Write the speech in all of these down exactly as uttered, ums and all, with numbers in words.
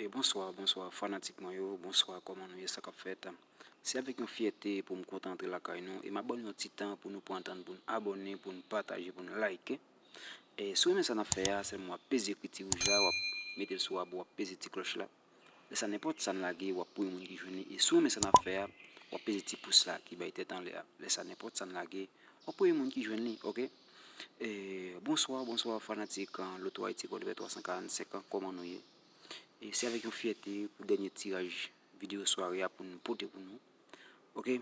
E bonswa, bonswa fanatik mwen yo, bonswa, kòman nou ye, sa k ap fèt? Se avèk yon fyète pou m kontan antre lakay nou e m ap ban nou yon ti tan pou nou pran tan pou n abòne, pou n pataje, pou n like. E si w renmen sa n ap fè a, sèlman w ap peze ekri ti wouj la, w ap mete l sou abò, w ap peze ti klòch la. Lè sa nenpòt sa n lage, w ap premye moun ki jwenn li. E si w renmen sa n ap fè a, w ap peze ti pous la ki bay tèt anlè a. Lè sa nenpòt sa n lage, w ap premye moun ki jwenn li, oke? E bonswa, bonswa fanatik, an, Loto Ayiti Pòdpè twa san karannsenk, an, kòman nou ye? E se avèk yon fyète pou dènye tiraj videyo sware a pou n pote pou nou. Oke?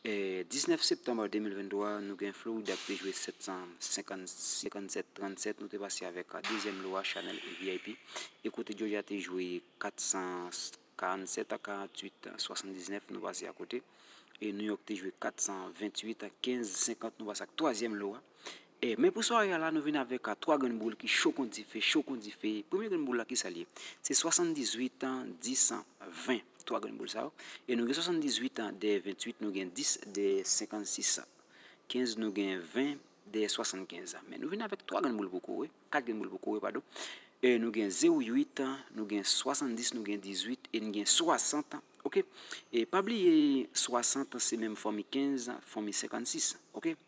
E diznèf septanm de mil venntwa, nou gen Florida ki te jwe sèt san senkann, senkannsèt trannsèt, nou te pase avèk dezyèm lo a, Chanel e V I P. E kote Georgia te jwe kat san karannsèt a karanntuit swasanndiznèf, nou pase akote. E New York te jwe kat san venntuit a kenz senkant, nou pase ak twazyèm lo a. E, men pou sware a la, nou vin avèk a twa grenn boul ki cho kon dife, cho kon dife. Premye grenn boul la, ki sa l ye? Se swasanndizuit an, dis an, ven. Twa grenn boul sa yo. E nou gen swasanndizuit an dèyè venntuit, nou gen dis dèyè senkannsis. Kenz, nou gen ven dèyè swasannkenz. Men nou vin avèk twa grenn boul pou kore, kat grenn boul pou kore, padon. E nou gen zewo uit, nou gen swasanndis, nou gen dizuit, e n gen swasant. Oke? E pa bliye, swasant se menm fanmi kenz, fanmi senkannsis. Oke?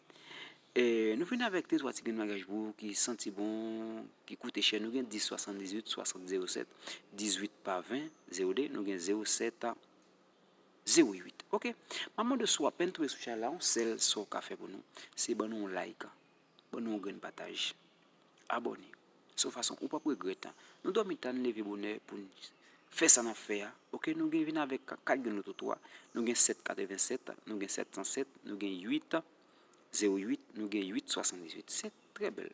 E nou vin avèk de twa ti grenn bagay pou ou ki santi bon, ki koute chè. Nou gen dis swasanndizuit, swasant zewo sèt, dizuit pa ven, zewo de, nou gen zewo sèt, zewo uit. Oke? M ap mande w, si w apèn tonbe sou chanèl la, yon sèl sa w ka fè pou nou, se ban nou yon like, ban nou yon grenn pataj, abòne. Se yon fason ou p ap regrèt. Nou dòmi ta, n leve bonè pou n fè sa n ap fè a. Oke, nou gen vin avèk kat grenn loto twa, nou gen sèt katrevennsèt, nou gen sèt san sèt, nou gen uit zewo uit, nou gen uit swasanndizuit. Se trè bèl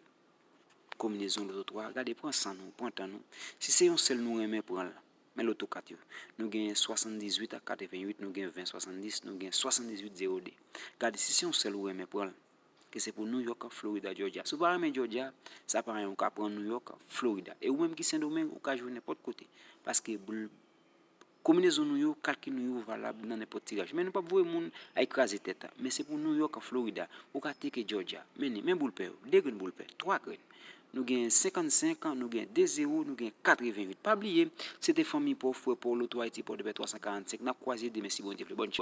konbinezon loto twa. Gade, pran san nou, pran tan nou. Si se yon sèl nou renmen, pran l. Men loto kat yo. Nou gen swasanndizuit a katrevenuit, nou gen ven swasanndis, nou gen swasanndizuit zewo de. Gade, si se yon sèl ou renmen, pran l. Ke se pou New York, Florida, Georgia. Si w pa renmen Georgia, sa pa anyen, ou ka pran New York, Florida. E ou menm ki Sendomeng, ou ka jwe nenpòt kote. Paske boul, konbinezon nou yo, kalkil nou yo valab nan nenpòt tiraj. Men nou p ap voye moun al kraze tèt. Men se pou New York, Florida. Ou ka teke Georgia. Men ni, men boul pè yo. De grenn boul pè. Twa grenn. Nou gen senkannsenk, nou gen de zewo, nou gen katrevenuit. Pa bliye, se te fanmi pa w, frè pa w, Loto Ayiti Pòdpè twa san karannsenk. N ap kwaze demen si Bondye vle. Bòn